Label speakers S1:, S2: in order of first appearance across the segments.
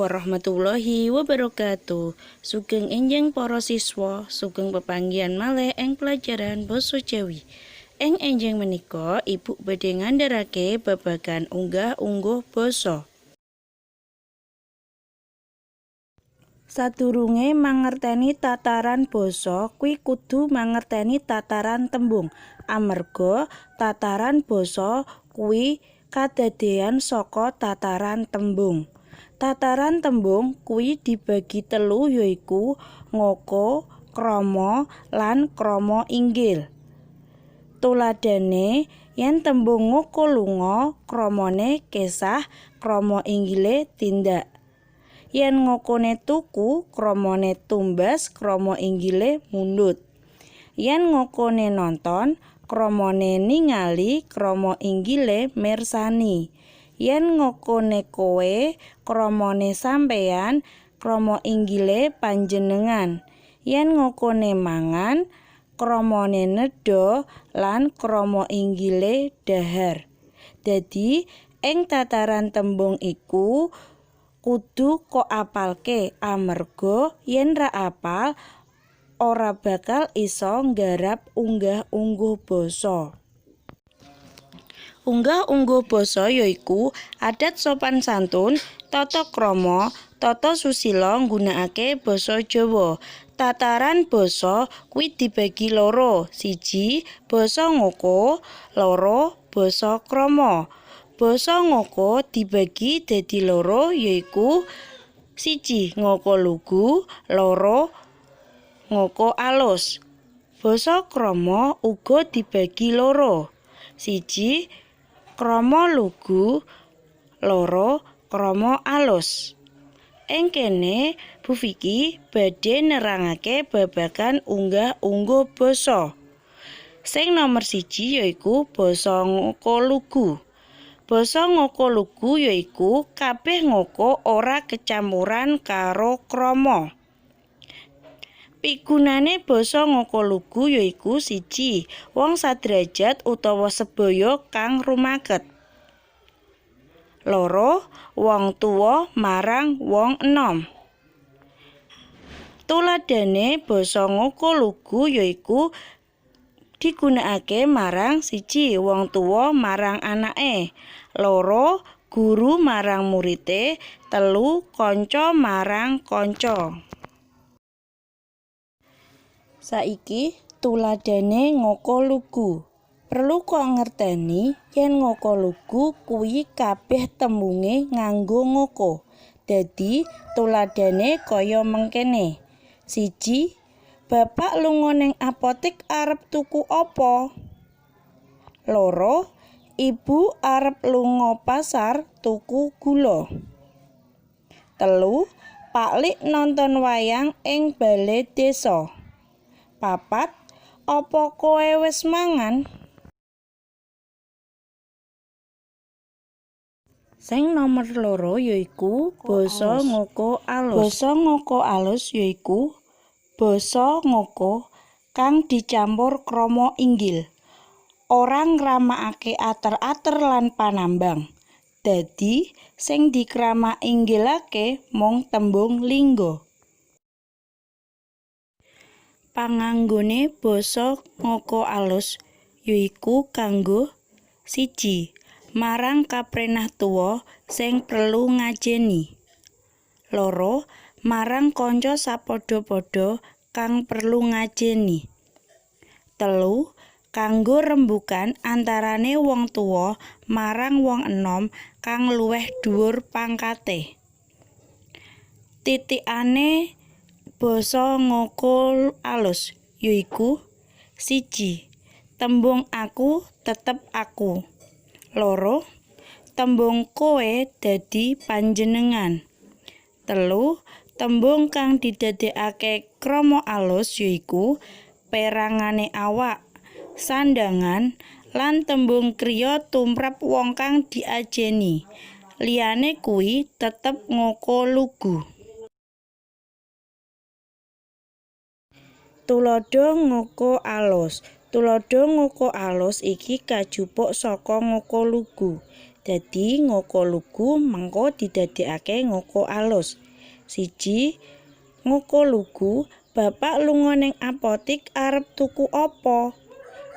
S1: Warahmatullahi wabarakatuh. Sugeng enjing para siswa, sugeng pepanggihan malih ing pelajaran basa Jawi. Ing enjing menika Ibu badhe ngandharake babagan unggah-ungguh basa. Sadurunge mangerteni tataran basa kuwi kudu mangerteni tataran tembung. Amarga tataran basa kuwi kadadeyan saka tataran tembung. Tataran tembung kuwi dibagi telu yaiku ngoko, krama, lan krama inggil. Tuladhane yen tembung ngoko lunga, kramane kesah, krama inggile tindak. Yen ngokone tuku, kramane tumbas, krama inggile mundhut. Yen ngokone nonton, kramane ningali, krama inggile mirsani. Yen ngokone kowe, kramane sampeyan, krama inggile panjenengan. Yen ngokone mangan, kramane nedha lan krama inggile dhahar. Dadi ing tataran tembung iku kudu kok apalke, amarga yen ra apal ora bakal iso nggarap unggah-ungguh basa. Unggah-ungguh basa yaiku adat sopan santun, tata krama, tata susila nggunakake basa Jawa. Tataran basa kuwi dibagi loro, siji basa ngoko, loro basa krama. Basa ngoko dibagi dadi loro yaiku siji ngoko lugu, loro ngoko alus. Basa krama uga dibagi loro, siji krama lugu, loro krama alus. Ing kene Bu Vicky badhe nerangake babagan unggah-ungguh basa. Sing nomer siji yaiku basa ngoko lugu. Basa ngoko lugu yaiku kabeh ngoko ora kecampuran karo krama. Pigunane basa ngoko lugu yaiku siji wong sadrajat utawa sebaya kang rumaket. Loro, wong tuwa marang wong enom. Tuladhane basa ngoko lugu yaiku digunakake marang siji wong tuwa marang anake, loro guru marang murite, telu kanca marang kanca. Saiki tuladhane ngoko lugu. Perlu kok ngerteni yen ngoko lugu kuwi kabeh tembunge nganggo ngoko. Dadi tuladhane kaya mengkene. 1. Bapak lunga ning apotek arep tuku apa? 2. Ibu arep lunga pasar tuku gula. 3. Paklik nonton wayang ing bale desa. 4. Apa kowe wis mangan? Sing nomer loro yaiku basa ngoko alus. Basa ngoko alus yaiku basa ngoko kang dicampur krama inggil. Ora ngramakake ater-ater lan panambang. Dadi sing dikrama inggilake mung tembung lingga. Panganggone basa ngoko alus yaiku kanggo 1. Marang kaprenah tuwa sing perlu ngajeni. 2. Marang kanca sapadha-padha kang perlu ngajeni. 3. Kanggo rembukan antarane wong tuwa marang wong enom kang luwih dhuwur pangkate. Titikane basa ngoko alus yaiku 1. Tembung aku tetep aku. 2. Tembung kowe dadi panjenengan. 3. Tembung kang didadekake krama alus yaiku perangane awak, sandhangan, lan tembung kriya tumrap wong kang diajeni. Liyane kuwi tetep ngoko lugu. Tuladha ngoko alus. Tuladha ngoko alus iki kajupuk saka ngoko lugu. Dadi ngoko lugu mengko didadekake ngoko alus. 1. Ngoko lugu, bapak lunga ning apotik arep tuku apa?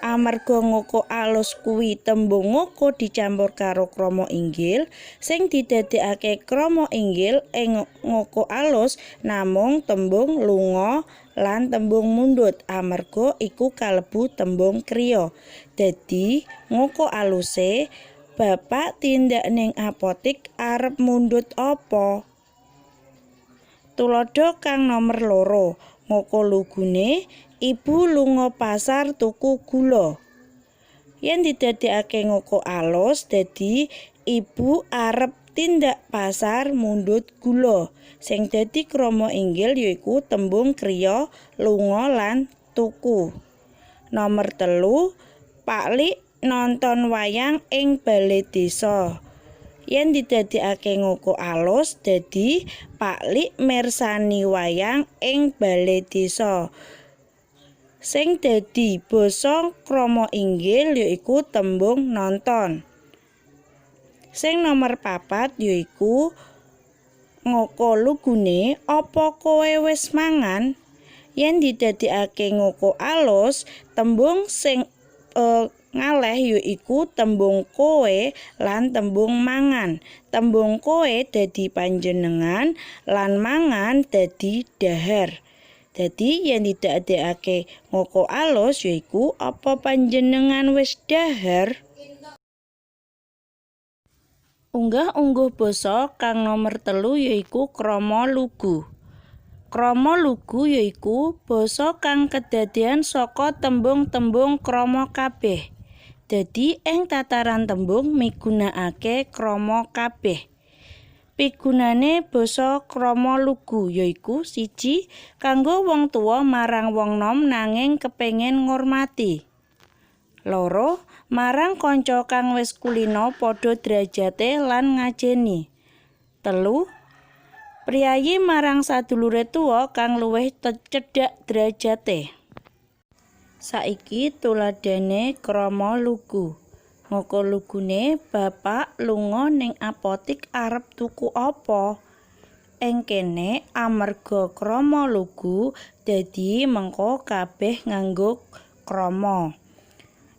S1: Amarga ngoko alus kuwi tembung ngoko dicampur karo krama inggil, sing didadekake krama inggil ing ngoko alus namung tembung lunga lan tembung mundhut amarga iku kalebu tembung kriya. Dadi ngoko aluse, bapak tindak ning apotik arep mundhut apa? Tuladha kang nomer 2, ngoko lugune, ibu lunga pasar tuku gula. Yen didadekake ngoko alus dadi ibu arep tindak pasar mundhut gula. Sing dadi krama inggil yaiku tembung kriya lunga lan tuku. Nomer 3, Pak Lik nonton wayang ing bale desa. Yen didadekake ngoko alus dadi Pak Lik mirsani wayang ing bale desa. Sing dadi basa krama inggil yaiku tembung nonton. Sing nomer 4 yaiku ngoko lugune, apa kowe wis mangan? Yen didadekake ngoko alus, tembung sing ngaleh yaiku tembung kowe lan tembung mangan. Tembung kowe dadi panjenengan lan mangan dadi dahar. Dadi yen didadekake ngoko alus yaiku apa panjenengan wis dahar? Unggah-ungguh basa kang nomer 3 yaiku krama lugu. Krama lugu yaiku basa kang kedadean saka tembung-tembung krama kabeh. Dadi ing tataran tembung migunakake krama kabeh. Pigunane basa krama lugu yaiku 1. Kanggo wong tuwa marang wong nom nanging kepengin ngurmati. 2. Marang kanca kang wis kulina padha derajate lan ngajeni. 3. Priyayi marang sadulure tuwa kang luwih cedhak derajate. Saiki tuladhane krama lugu. Ngoko lugune, bapak lunga ning apotik arep tuku apa? Ing kene amarga krama lugu dadi mengko kabeh nganggo krama.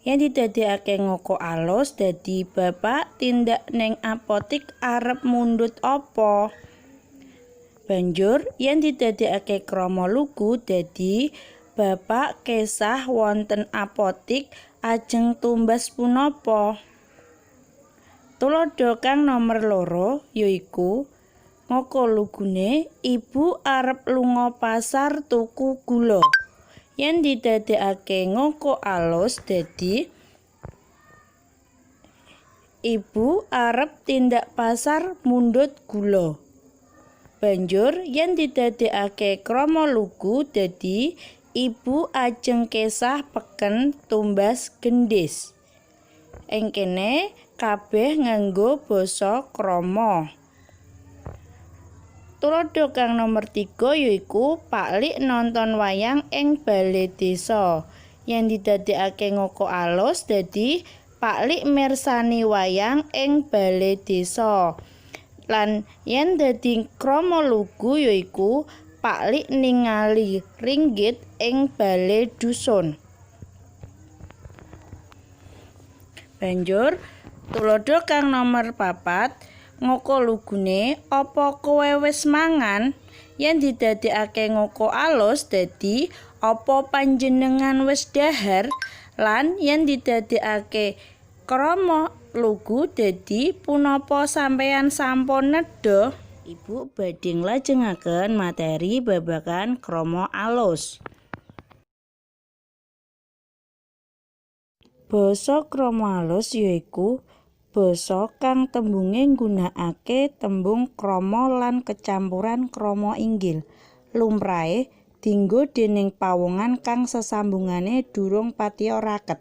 S1: Yen didadekake ngoko alus dadi bapak tindak ning apotik arep mundhut apa? Banjur yen didadekake krama lugu dadi bapak kesah wonten apotik ajeng tumbas punapa? Tuladha kang nomer 2 yaiku ngoko lugune, ibu arep lunga pasar tuku gula. Yen didadekake ngoko alus dadi ibu arep tindak pasar mundhut gula. Banjur yen didadekake krama lugu dadi ibu ajeng kesah peken tumbas gendhis. Ing kene kabeh nganggo basa krama. Tuladha kang nomer 3 yaiku Pak Lik nonton wayang ing bale desa. Yen didadekake ngoko alus dadi Pak Lik mirsani wayang ing bale desa. Lan yen dadi krama lugu yaiku Pak Lik ningali ringgit ing bale dusun. Banjur tuladha kang nomer 4, ngoko lugune, apa kowe wis mangan? Yen didadekake ngoko alus dadi apa panjenengan wis dahar? Lan yen didadekake krama lugu dadi punapa sampeyan sampun nedha? Ibu badhe nglajengaken materi babagan krama alus. Basa krama alus yaiku basa kang tembunge nggunakake tembung krama lan kecampuran krama inggil. Lumrahe dinggo dening pawongan kang sesambungane durung patiya raket,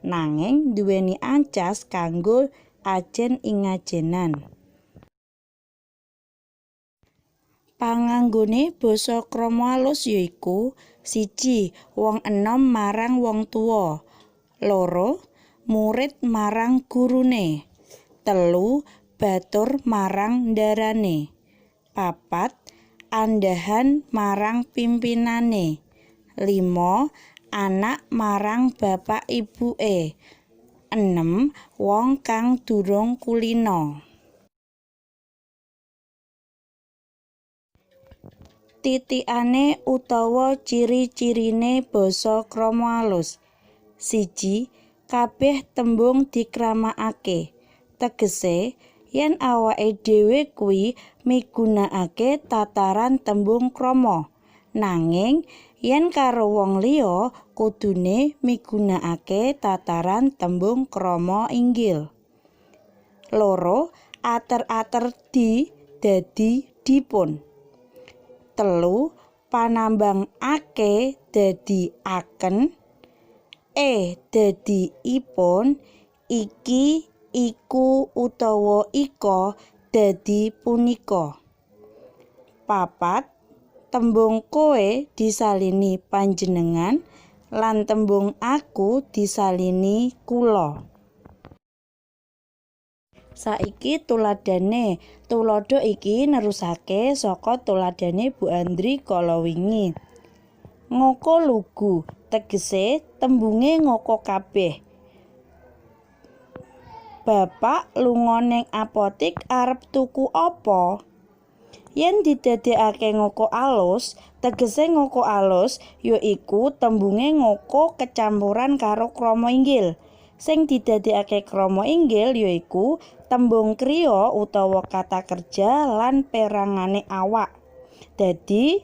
S1: nanging nduweni ancas kanggo ajen ing ngajenan. Panganggone basa krama alus yaiku 1. Wong enom marang wong tuwa. 2. Murid marang gurune. Telu, batur marang ndarane. Papat, andhahan marang pimpinane. Lima, anak marang bapak ibuke. Enem, wong kang durung kulina. Titikane utawa ciri-cirine basa krama alus. 1. Kabeh tembung dikramakake. Tegese, yen awake dhewe kuwi migunakake tataran tembung krama. Nanging yen karo wong liya kudune migunakake tataran tembung krama inggil. 2. Ater-ater di dadi dipun. 3. Panambang ake dadi aken, e dadi ipun, iki, iku utawa ika dadi punika. 4. Tembung kowe disalini panjenengan lan tembung aku disalini kula. Saiki tuladhane. Tuladha iki nerusake saka tuladhane Bu Andri kala wingi. Ngoko lugu, tegese tembunge ngoko kabeh. Bapak lunga ning apotik arep tuku apa? Yen didadekake ngoko alus, tegese ngoko alus yaiku tembunge ngoko kecampuran karo krama inggil. Sing didadekake krama inggil yaiku tembung kriya utawa kata kerja lan perangane awak. Dadi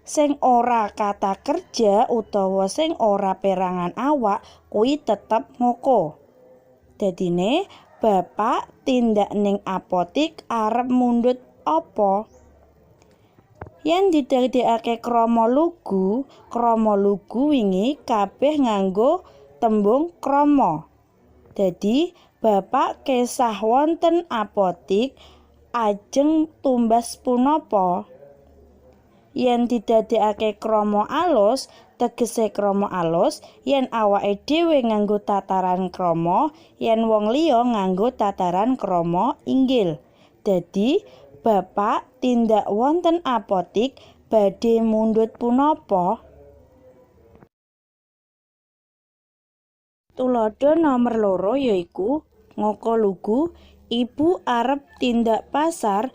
S1: sing ora kata kerja utawa sing ora perangan awak kuwi tetep ngoko. Dadine bapak tindak ning apotik arep mundhut apa? Yen didadekake krama lugu, krama lugu wingi kabeh nganggo tembung krama. Dadi bapak kesah wonten apotik ajeng tumbas punapa? Yen didadekake krama alus, tegese krama alus yen awake dhewe nganggo tataran krama, yen wong liya nganggo tataran krama inggil. Dadi bapak tindak wonten apotik badhe mundhut punapa? Tuladha nomer 2 yaiku ngoko lugu, ibu arep tindak pasar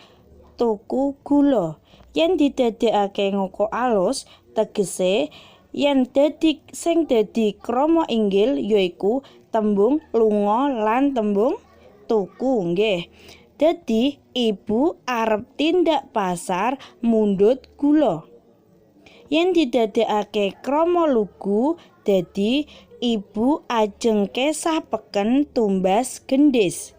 S1: tuku gula. Yen didadekake ngoko alus, tegese yen dadi sing dadi krama inggil yaiku tembung lunga lan tembung tuku nggih. Dadi ibu arep tindak pasar mundhut gula. Yen didadekake krama lugu, dadi ibu ajeng kesah peken tumbas gendhis.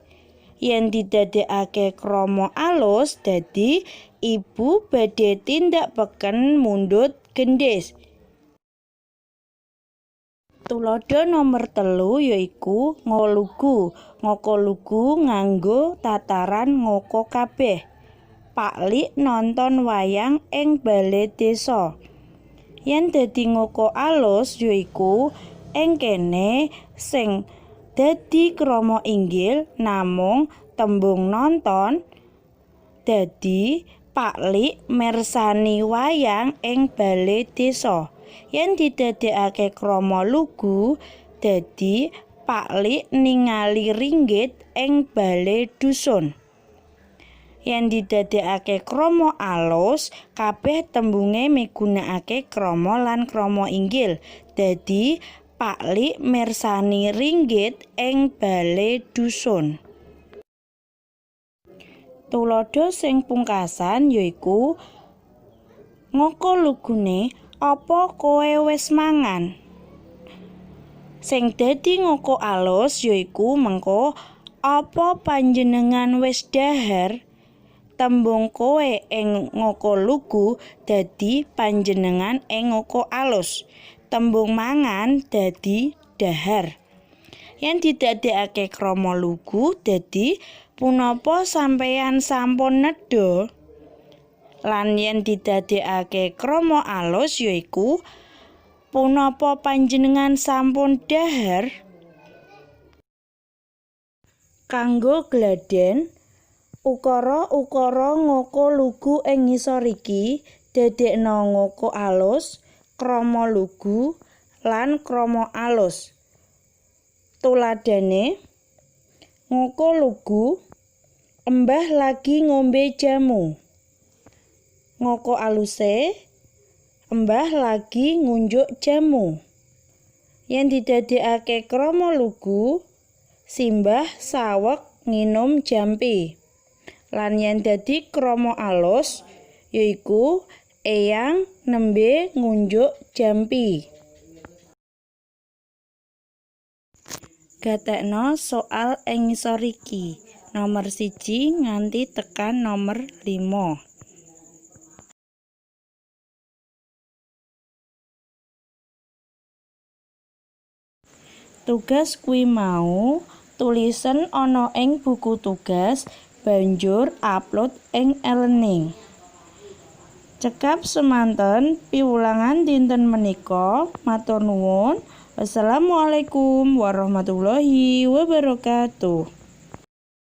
S1: Yen didadekake krama alus, dadi ibu badhe tindak peken mundhut gendhis. Tuladha nomer 3 yaiku ngolugu. Ngoko lugu nganggo tataran ngoko kabeh. Pak Lik nonton wayang ing bale desa. Yen dadi ngoko alus yaiku ing kene sing dadi krama inggil namung tembung nonton. Dadi Pak Lik mirsani wayang ing bale desa. Yen didadekake krama lugu, dadi Pak Lik ningali ringgit ing bale dusun. Yen didadekake krama alus, kabeh tembunge migunakake krama lan krama inggil. Dadi Pak Lik mirsani ringgit ing bale dusun. Tuladha sing pungkasan yaiku ngoko lugune, apa kowe wis mangan? Sing dadi ngoko alus yaiku mengko apa panjenengan wis dhahar? Tembung kowe ing ngoko lugu dadi panjenengan ing ngoko alus. Tembung mangan dadi dhahar. Yen didadekake krama lugu dadi punapa sampeyan sampun nedha? Lan yen didadekake krama alus yaiku punapa panjenengan sampun dhahar? Kanggo gladhen, ukara-ukara ngoko lugu ing ngisor iki dadekna ngoko alus, krama lugu, lan krama alus. Tuladhane: Ngoko lugu, Embah lagi ngombe jamu. Ngoko aluse, Embah lagi ngunjuk jamu. Yen didadekake krama lugu, Simbah saweg nginum jampi. Lan yen dadi krama alus yaiku Eyang nembe ngunjuk jampi. Gatekna soal ing ngisor iki, nomer 1 nganti tekan nomer 5. Tugas kuwi mau tulisen ana ing buku tugas banjur upload ing e-learning. Cekap semanten piwulangan dinten menika, matur nuwun. Wassalamualaikum warahmatullahi wabarakatuh.